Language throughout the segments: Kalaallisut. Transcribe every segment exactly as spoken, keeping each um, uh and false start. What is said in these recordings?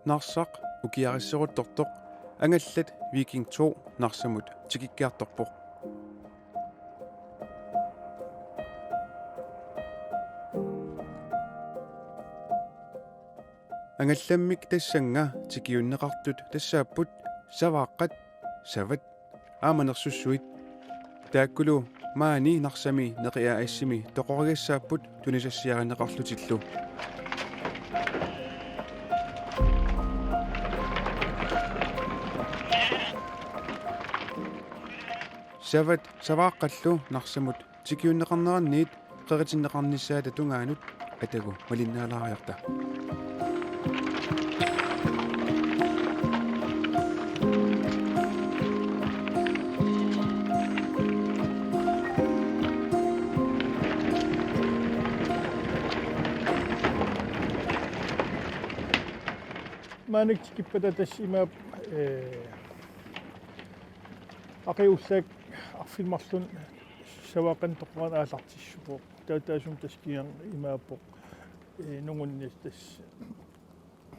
Narsaq ukiarisseruttortoq Angallat Viking to Narsamut tikikkiartorpoq. Angallammik tassannga tikiunneqartut tassaapput savaaqqat, savat aamma nersussuit. Taakkulu maani Narsami Neqi A/S-imi toqorigassaapput tunisassiarineqarlutillu. Savat savaaqqallu Narsamut tikiunneqarneranniit qeritinneqarnissaata tungaanut atagu malinnaalaariarta. Maannakkut tikippata tassa imaappoq, ee, aqiullaak arfineq-marlunut savaaqqanik toqoraanik aallartissuuvoq. Taava taassuma tassa kingorna imaappoq, ee, nungunnis-, tassa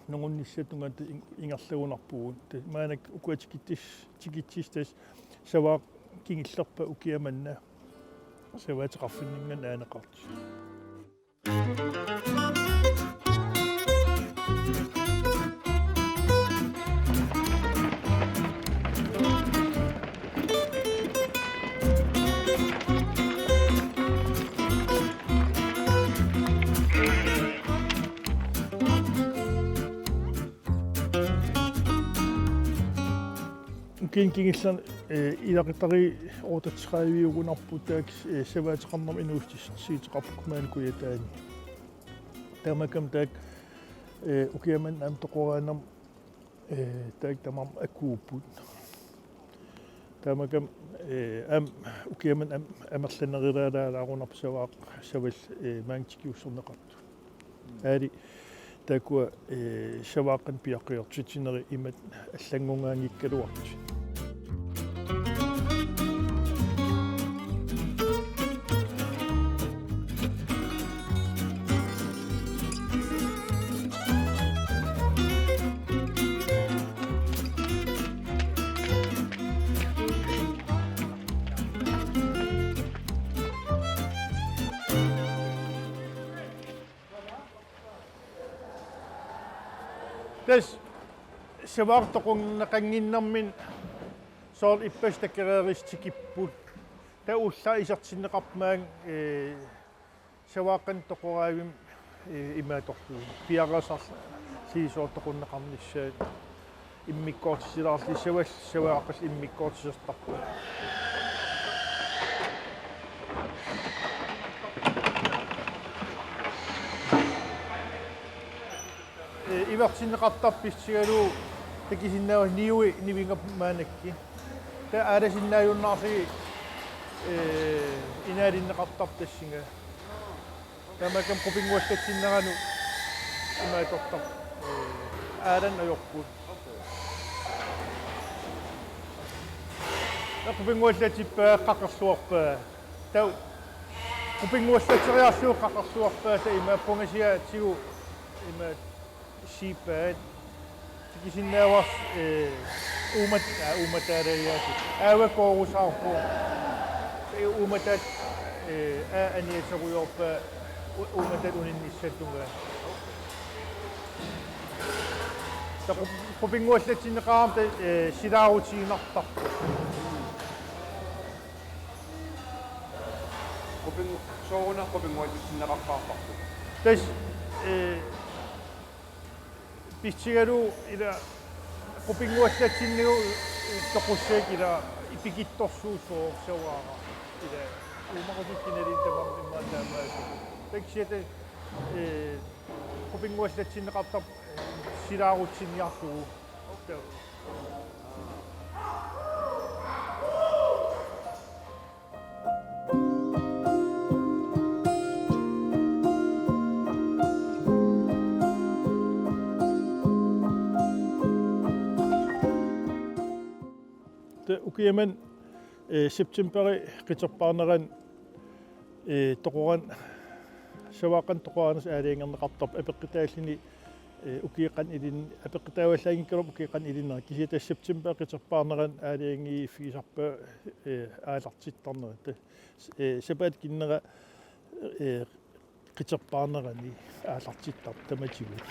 nungunnissaatungaa in-, ingerlagunarpugut. Tassa maannakkut ukua tikitsis-, tikitsisut tassa savaaqqat kingullerpaat ukiaq manna savaateqarfinninngaanniit aaneqartut. Ukiuni kingullerni, eh, ilaqutariit otteogtredive-ugunarput taakku, eh, savaateqarnermut inuussutissarsiuteqarput maani Kujataani. Tamakku taakku, eh, ukiaq manna aamma toqoraanermut, eh, taakku tamarmik akuupput. Tamakku, eh, aamma ukiaq manna aamma amerlanerulaarunarpoq savaaqqat, savallu, eh, maanga tikiussorneqartut. Aali taakkua, eh, savaaqqanik piaqqiortitsinerit imatut allanngungaanngikkaluartut. Tassa savaaqqat toqunneqannginnermini soorlu ippassaq takoreerisat tikipput. Taava ullaaq isertinneqarpoq maanga, ee, savaaqqanik toqoraavimmi, ee, imaattorlugit. Piareersarlugu soorlu toqunneqarnissaat. Immikkoortitsilaarlugu savaaqqat, savaaqqat immikkoortitsilertarput. Ee, ivertinneqartarpoq pissutigalugu takusinnaavasi niui nivinngappat maannakkut. Taava aalasinnaajunnaarlugit, ee, inaalinneqartarpoq tassunga. Tamakku qupinnguallatsinneranut imaattortarpoq, ee, aalanneq ajorput. Taava qupinnguallatsippaa qaqorluarpaa. Taava qupinnguallatseriarlugu qaqorluarpaa taava imaappoq pungasiatigut imaattoq siipaat. Takusinnaavarsi, ee, uumat-, aa, uumataalaajaasut. Aavakoorusaarpoq. Ee, uumataat, ee, aa aniaterujoorpaa u-, uumataat uninnissaatungaa. Taava qup-, qupinnguallatsinneqarami taava, ee, silaarutiinnartarpoq. Qupin-, sooruna qupinnguallatsinneqartarpoq? Tassa, ee, pissutigalugu ila qupinnguallatsinnigu toqussagukku ila ipikittorsuusoq savaara. Ila uumaqutikkut kinaluunniit tamarmik immaqa taamaattoq. Taava kisianni, ee, qupinnguallatsinneqartarpoq, ee, silaarutsinniarlugu. Taava. Taava ukiaq manna, ee, septemberip qiterpaarnerani, ee, toqoraaneq, savaaqqanik toqoraanersoq aalajangerneqartarpoq apeqqutaalluni, Ee, ukiut qanoq ilin-, apeqqutaavallaanngikkaluarpoq ukiut qanoq ilinnera, kisianni tassa september qiterpaarnerani aalajangiiffigisarpaa, ee, aallartittarnera. Ta-, ee, sapaatip akunnera, ee, qiterpaarnerani aallartittarpoq tamatigut.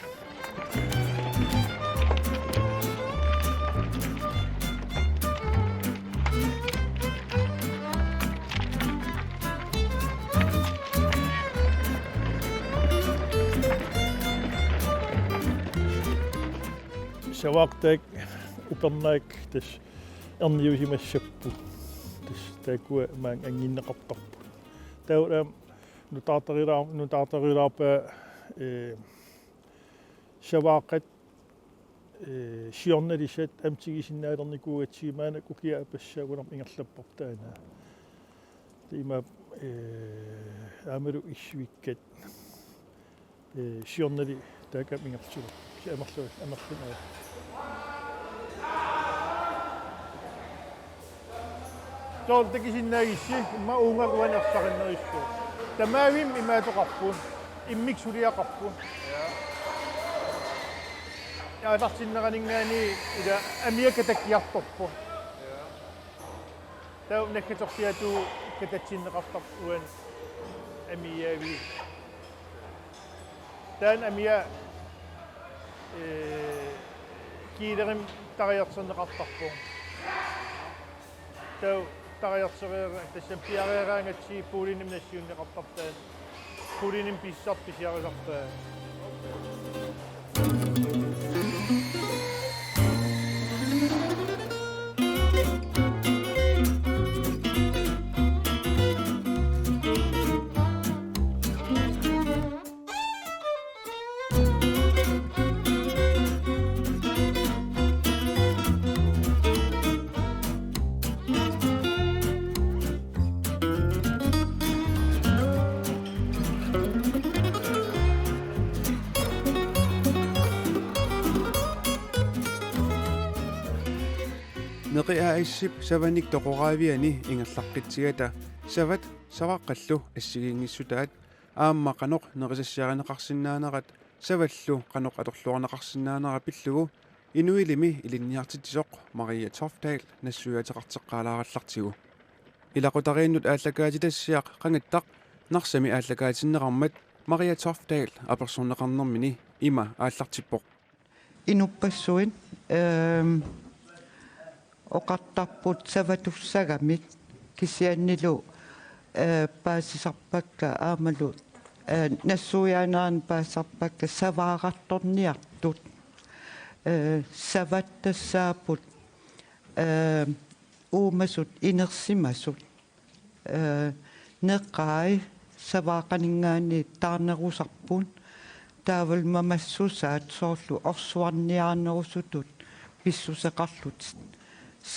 Savaartaat upernaak tassa erniusimassapput. Tassa taakkua maanga annginneqartarput. Taava aamma nutaartarilaar-, nutaartarilaarpaa, ee, savaqqat, ee, siornalisat aamma tigisinnaalernikuugatsigit, maannakkut ukiup aappassaa uunarmi ingerlapparput taanna. Taava ima, ee, aammalu issuikkat, ee, siornali taakku aamma ingerlapput. Kisianni amerlu-, amerlunga. Soorlu takusinnaagissi, immaqa uunga uani ersarinnerussaaq. Tamavimmik imaattoqarpoq, immikkut suliaqarpoq. Aallartinneraninngaanniit ila amia katakkiartorpoq. Taava naggatorpiaq atuu katatsinneqartarpoq uani amiaavik. Taanna amia, ee, kiilerimik tariarterneqartarpoq. Taava tariartereera-, tassami piareeraangatsigit puulinimik nassiunneqartarpoq taanna. Puulinimik pisisartoq pisiarisarpaa. Neqi A/S-ip savanik toqoraaviani ingerlaqqitsigata savat savaqqallu assigiinngissutaat aamma qanoq nerisassiarineqarsinnaanerat savallu qanoq atorluarneqarsinnaanera pillugu Inuilimi ilinniartitsisoq Maria Toftahl nassuiaateqarteqqaalaarallartigu. Ilaqutariinnut aallakaatitassiaq Qangattaq Narsami aallakaatinneqarmat Maria Toftahl apersorneqarnermini ima aallartippoq. Inuppassuit, ehm, oqartarput savatussagamik kisiannilu, eh, paasisarpakka aammalu, eh, nassuiaanerani paasisarpakka savaarartorniartut. Eh, savat tassaapput, eh, uumasut inersimasut. Eh, neqai savaaqqaninngaanniit taarnerusarput, taavalu mamassusaat soorlu orsuarniaanerusutut pissuseqarlutik.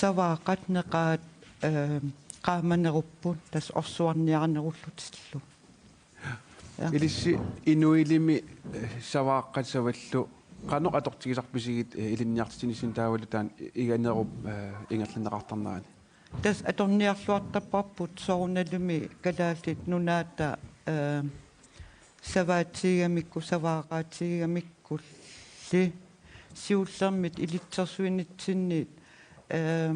Savaaqqat neqaat, eh, qaamanerupput tassa orsuarniaanerullutillu. Ja. Ilissi Inuilimi, eh, savaaqqat savallu qanoq atortigisarpisigit, eh, ilinniartitsinissinnut taavalu taanna iganerup, eh, ingerlanneqartarnerani? Tassa atorniarluartarparput soorunalimi Kalaallit Nunaata, eh, savaatigigamikku, savaaqqaatigigamikkulli siullermik ilitsersuinitsinni, eh,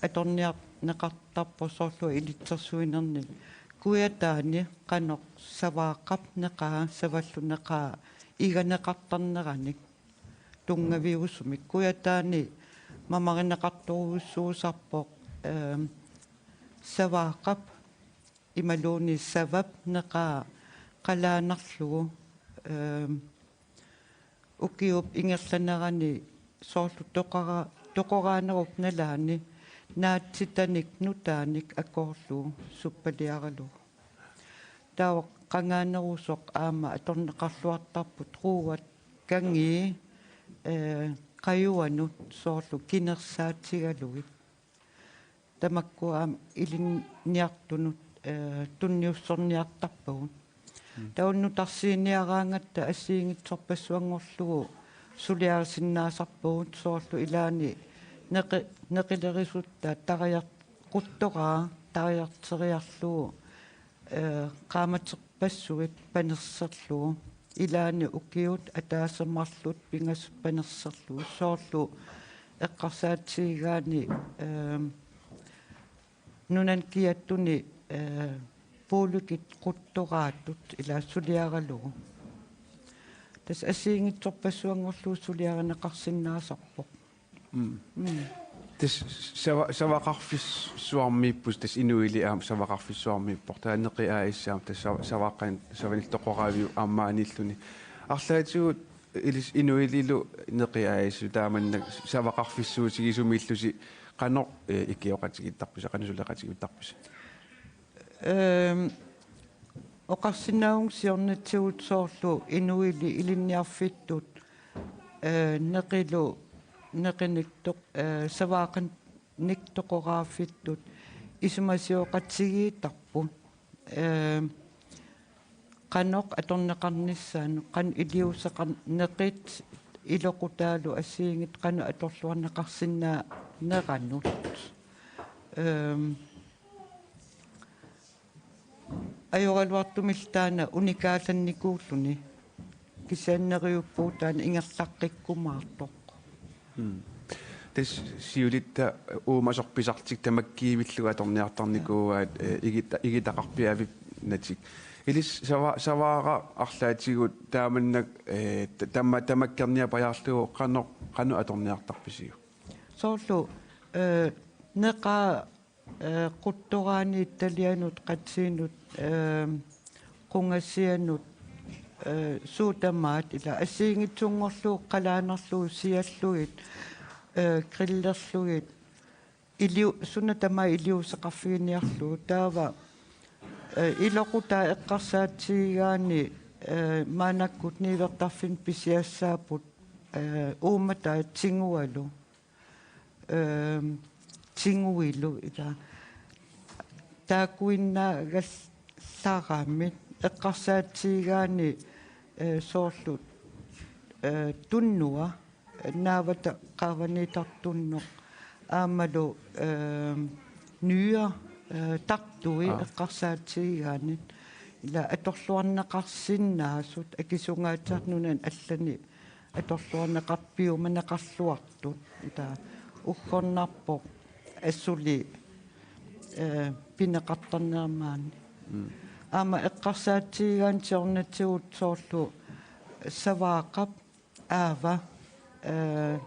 atorniarneqartarpoq soorlu ilitsersuinerni. Kujataani qanoq savaaqqap neqaa, savallu neqaa iganeqartarneranik tunngaviusumik. Kujataani mamarineqartorujussuusarpoq, ehm, savaaqqap imaluunniit savap neqaa qalaanarlugu, ehm, ukiup ingerlanerani soorlu toqora-, toqoraanerup nalaani naatsitanik nutaanik akoorlugu suppaliaralugu. Taava qangaanerusoq aamma atorneqarluartarput ruuat kangii, eh, qajuanut soorlu kinersaatigalugit. Tamakku aamma ilinniartunut, eh, tunniussorniartarpagut. Mm. Taava nutaarsiiniaraangatta assigiinngitsorpassuanngorlugu suliarisinnaasarpagut soorlu ilaanni neqi-, neqilerisutta tariar-, quttoraa tariarteriarlugu, eh, qaamaterpassuit panerserlugu. ilaanni ukiut ataaseq marluk pingasut panerserlugit soorlu eqqarsaatigigaanni, ehm, nunani kiattuni, eh, puulikit quttoraatut ila suliaralugu. Tassa assigiinngitsorpassuanngorlugu suliarineqarsinnaasarpoq. Mm. Mm. Tassa sava-, savaqarfissuarmiippoq, tassa Inuili aamma savaqarfissuarmiippoq. Taava Neqi A/S aamma tassa sava-, savaaqqan savanillu toqoraaviup aammaaniilluni. Arlaatigut ilissi Inuililu Neqi A/S taamannak savaqarfissuutigisumiillusi qanoq, eh, ikioqatigiittarpisi, qanoq suleqatigiittarpisi? Ehm, oqarsinnaavunga siornatigut soorlu Inuili ilinniarfittut, eh, Neqilu, Neqinik toq-, eh, savaaqqanik toqoraaffittut isumasioqatigiittarput. Ehm, qanoq atorneqarnissaanut, qanoq iliuuseqar-, Neqit iloqutaalu assigiinngitsut qanoq atorluarneqarsinnaaneranut. Ehm, ajoraluartumillu taanna unikaallannikuulluni. Kisianni neriuppugut taanna ingerlaqqikkumaartoq. Mm. Tassa siulitta uumasoq pisartik tamakkiivillugu atorniartarnikuuaat, eh, igita-, igitaqarpiavinnatik. Ilissi sava-, savaaraq arlaatigut taamannak, eh, ta-, tama-, tamakkerniapajaarlugu qanoq, qanoq atorniartarpisiuk? Soorlu, eh, Neqaa, eh, quttoraanit, talianut, qatiinut, eh, qungasianut, eh, suut tamaat ila assigiinngitsunngorlugu qalaanerlugu siallugit, eh, grillerlugit, iliu-, suna tamaat iliuuseqarfiginiarlugu. Taava, eh, iloqutaa eqqarsaatigigaanni, eh, maannakkut niuertarfinni pisiassaapput, eh, uummataat tigualu. Ehm, tiguilu ila. Taakkuinnaagallaramik eqqarsaatigigaanni, eh, soorlu, eh, tunnua, naavata qaavaniitartunnoq aammalu, ehm, nyrer, eh, tartui Aa. eqqarsaatigigaanni. Ila atorluarneqarsinnaasut akisungaatsiartut nunani allani atorluarneqarpiumaneqarluartut. Ila uggornarpoq asuli, eh, pineqartarnera maani. Mm. Aamma eqqarsaatigigaanni siornatigut soorlu savaaqqap aava, eh,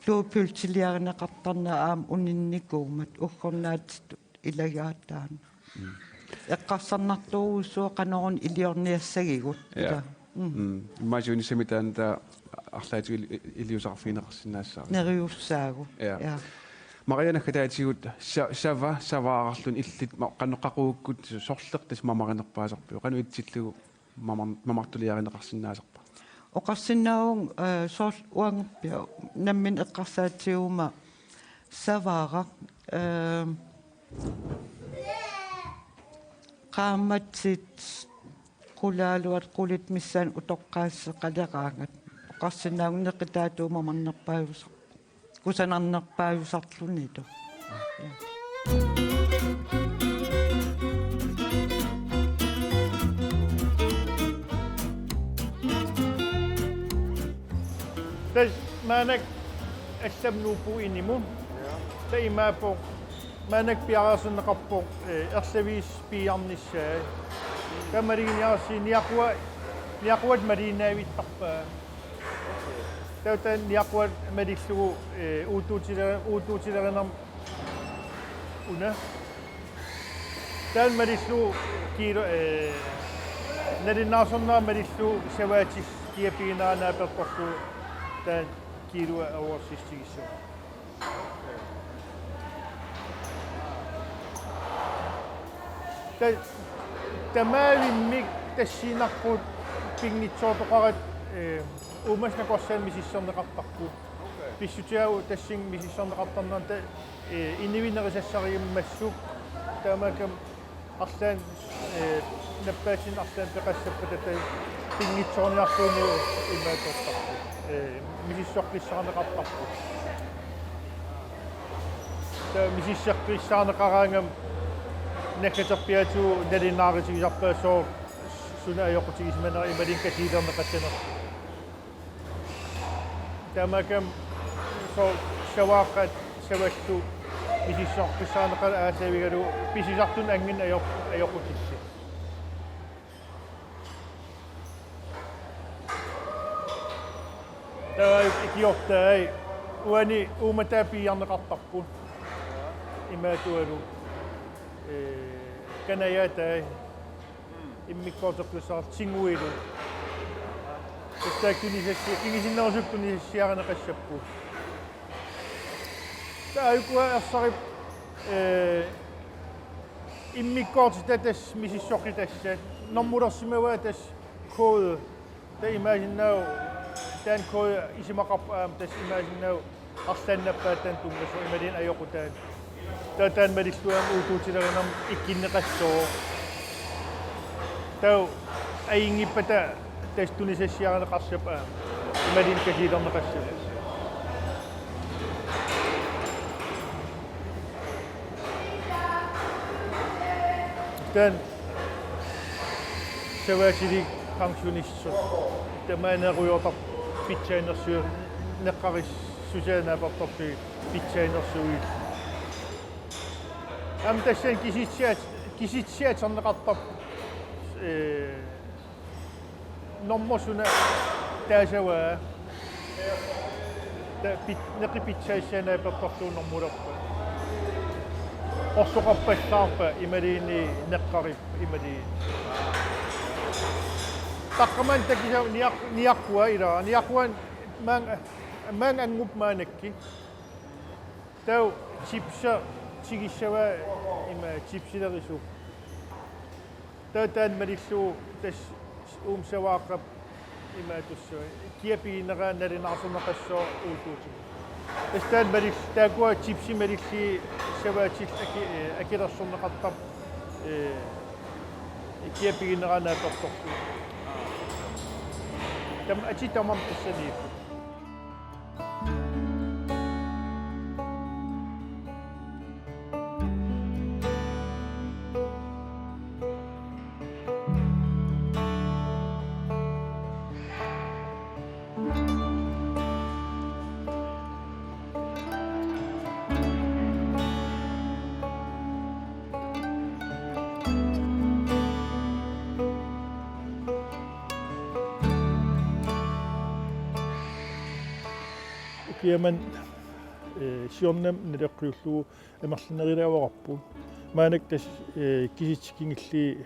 blodpølseliarineqartarnera aamma uninnikuummat uggornaatsitut ilagaat taanna. Mm. Eqqarsarnartorujussuuvoq qanoruna iliorniassagigut. Ja. Ila. Mm. Mm. Immaqa siunissami taanna taava arlaatigut ili-, iliuuseqarfigineqarsinnaassaaq. Neriussaagut. Ja. Ja. Marianne, naggataatigut sa-, sava, savaararluni illit ma-, qanoq qaqugukkut sorleq tassa mamarinerpaasarpiuk? Qanoq itsillugu mamar-, mamartuliarineqarsinnaasarpa? Oqarsinnaavunga, eh, soorlu uangaappiaq nammineq eqqarsaatigigama savaaraq, eh, qaammatit qulaaluat qulit missaanni utoqqaasseqaleraangat. Oqarsinnaavunga neqitaatigut mamarnerpaajusar-, kusanarnerpaajusarlunilu. Tassa maannakkut allamut nuuppugut inimut. Tassa imaappoq maannakkut piareersinneqarpoq, eh, erlaviis piiarnissaa. Taava maluginiarsi niaqua-, niaquat maluginnavittarpaat. Taava taanna niaquat malillugu, eh, uuttuutile-, uuttuutilerinermut una. Taanna malillugu kiilu, eh, nalunaarsornera malillugu savaatit kia piginera naapertorlugu taanna kiilua aversistigissavat. Ta-, tamavimmik tassiinnarpugut pinngitsoortoqarat, eh, uumasut nakorsaannik misissorneqartarput. Pissutigalugu tassani misissorneqartarnerani ta-, eh, inuit nerisassarigimmassuk taamaakkami arlaanni, eh, nappaatinneq arlaanni peqassappata taava pinngitsoorniarlugu imaattoortarput. Eh, misissoqqissaarneqartarput. Taava misissoqqissaarneqaraangama naggaterpiaatigut nalunaarutigisarpaat soorlu Suna ajoqutigisimanera imaluunniit kasiilerneqassanersoq. Tamakkuupput savaaqqat savallu misissoqqissaarneqartut aallaavigalugu pisisartunut anginnut ajoq-, ajoqutillit. Taava ikiortai uani uummataa piiarneqartarput. Imaattualu, ee, kanajaatai immikkoorteqqissaartut tinguilu. Tassa tunisassi-, kingusinnerusukkut tunisassiarineqassapput. Taava ukua ersarip, ee, immikkoortitaq tassa misissoqqitassat. Normulersimavaat tassa kode. Taava imaassinnaavoq taanna kode isumaqarpoq aamma tassa imaassinnaavoq arlaannappaat taanna tunngasoq imaluunniit ajoqutaat. Taava taanna malillugu aamma uutuutilerinermut ikkunneqassooq. Taava ajunngippata tassa tunisassiarineqassapput aamma imaluunniit kasiilerneqassapput. Taanna savaatilik pensionisti. Tamaani erujoortarpoq pitsaanersuit, neqqarissusaat naapertorlugit pitsaanersuit. Aamma tassani kisitsiat-, kisitsiaterneqartarpoq, ee, normu suna taasavaa. Taava pit-, neqi pitsaassaat naapertorlugu normulerpat. Qorsoqarpallaarpat imaluunniit neqqarippat imaluunniit. Taqqamani takusaq niaq-, niaqquaq ilaa. Niaqquani maanga, maanga angupput maannakkut. Taava chipsi tigussavat ima chipsilerisut. Taava taanna malillugu tassa uuma savaaqqap imaattussaq kia piginera nalunaarsorneqassooq uutuutigut. Tassa taanna malil-, taakkua chipsit malillugit savaatillit aki-, ee, akilersorneqartarput, ee, kia piginera naapertorlugu. Taava atit tamarmik tassaniipput. Ukiamut, ee, siornamut naleqqiullugu amerlanerulaavoqarput. Maannakkut tassa, ee, kisitsisit kingulliit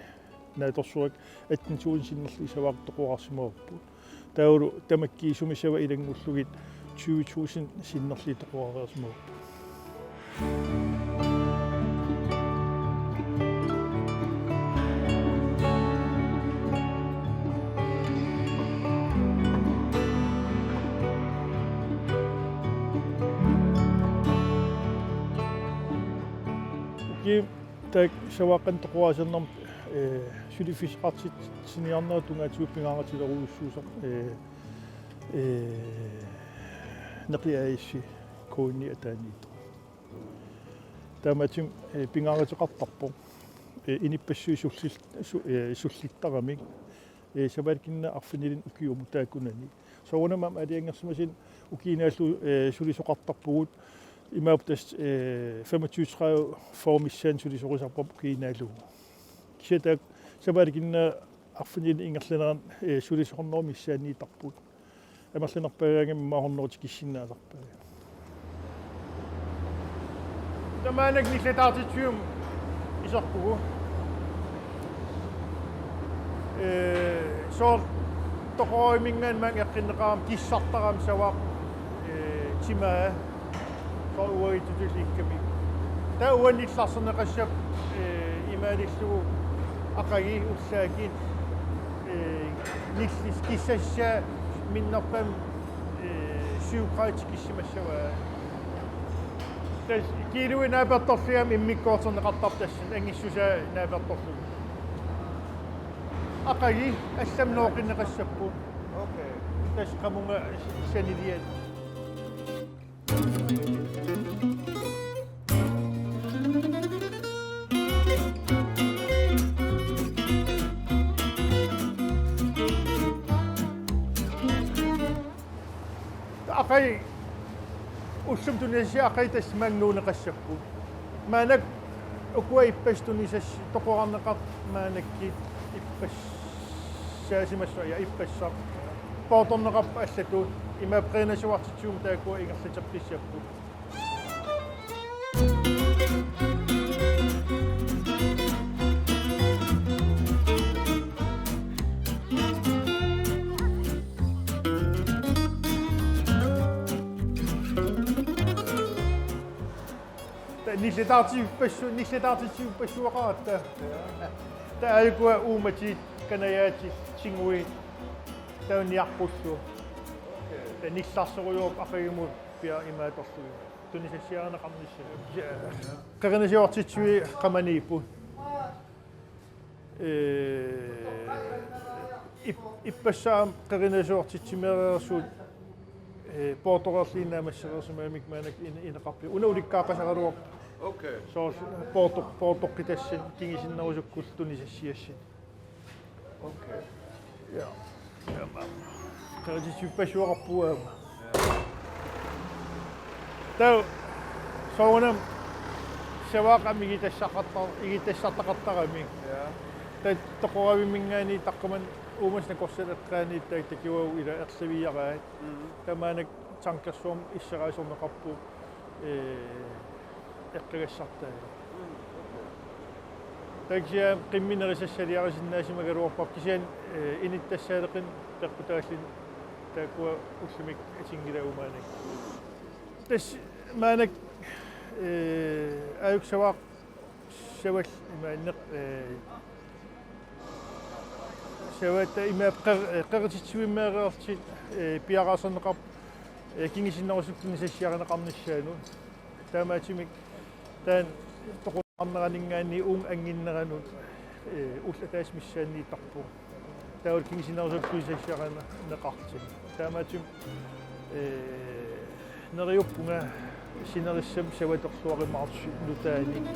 naatsorsuaq atten tusind sinnerlugit savaaqqat toqoraarsimavarput. Taavalu tamakkiisumik savaat ilanngullugit tyve tusind sinnerlugit toqoraareersimavarput. Ukiut taakku savaaqqanik toqoraasernermut, ee, suliffissaqartitsiniarnerat tungaatigut pingaarutilerujussuusarpoq, ee, ee, Neqi A/S-i K N-i ataaniittoq. Taamaattumik, ee, pingaaruteqartarpoq, ee, inuppassuit sullil-, su-, ee, sullittaramik, ee, sapaatip akunneri arfinilinni ukiumut taakkunani. Soorunami aamma aalajangersimasunut ukiinaallu, ee, sulisoqartarpugut. Imaappoq tassa, ee, femogtyve tredive fyrre missaanni sulisorisarparput ukiinaallu. Kisianni taakku sapaatip akunneri arfinilinni ingerlaneranni, ee, sulisoqarnerup missaanniittarput. Amerlanerpaagaangamik immaqa hundrede tikissinnaasarpai. Tamaana nillertaartitsiviup iserpugut. Ee, soorlu toqoraaruminngaanniit maanga eqqunneqarami kissartarami savaap, ee, timaa. Soorlu uagutsitut ikkamik. Taava uannut nillersorneqassapput, ee, imaalillugu aqagu ullaakkut, ee, nillis-, kissassaa minnerpaamik, ee, syv grader tikissimassavaa. Tassa kiilui naapertorlugit aamma immikkoortinneqartarpoq tassani angissusaa naapertorlugu. Aqagu allamut nooqqunneqassapput. Okay. Tassa qamunga saniliat. Aqagu ullumi tunisassiat aqagu tassa maanga nuunneqassapput. Maannakkut ukua ippassaq tunisassiaq toqorarneqartut maannakkut ippassaasimassaaq ja ippassaq. Poortorneqarput allatut imaappoq qerinaasuartitsivimmut taakkua ingerlateqqissapput. Taava nillataartitsivippassu-, nillataartitsivippassuaqaratta. Taava aajuku uumatit kanajaatit tinguit taava niaqqullu. Taava nillarserujoorput aqagumut piareersimasorlugit. Tunisassiarineqarnissaa. Qerinaasuartitsiviit qamaniipput. Ee, ip-, ippassaat qerinaasuartitsimeereersut, ee, poortoreerlugit naammassereersimagamik maannakkut in-, ineqarfiup. Una ulikkaaqqasaraluarpoq. Okay. Soorlu poortoq-, poortoqqitassat kingusinnerusukkullu tunisassiassat. Okay. Ja. Aamma. Qerititsivippassuaqarpugut aamma. Taava soorunami savaaqqamik igitassaqartar-, igitassartaqartaramik. Ja. Taava toqoravimminngaanniit taqqamani uumasut nakorsat eqqaanni taava takuagut ila erliviaraat. Mhm. Taava maannakkut tankersuarmut isseraasorneqarpoq, ee, eqqagassartai. Taava kisianni qimmit nerisassaliarisinnaasimagaluarpara kisianni, ee, inuttassaaleqineq peqqutaalluni taakkua ullumikkut atunngilagut maannakkut. Tassa maannakkut, ee, aajuku savaaqqat savat imaanneq, ee, savatta imaappoq qer-, ee, qerititsivimmeereersut, ee, piareersorneqarput, ee, kingusinnerusukkut tunisassiarineqarnissaanut. Taamaattumik taanna toqorarneraninngaanniit uunga anginneranut, ee, ullut ataaseq missaanniittarpoq. Taavalu kingusinnerusukkut tunisassiarineqartut. Taamaattumik, ee, neriuppunga sinerissami savatorluarumaartusi nutaanik.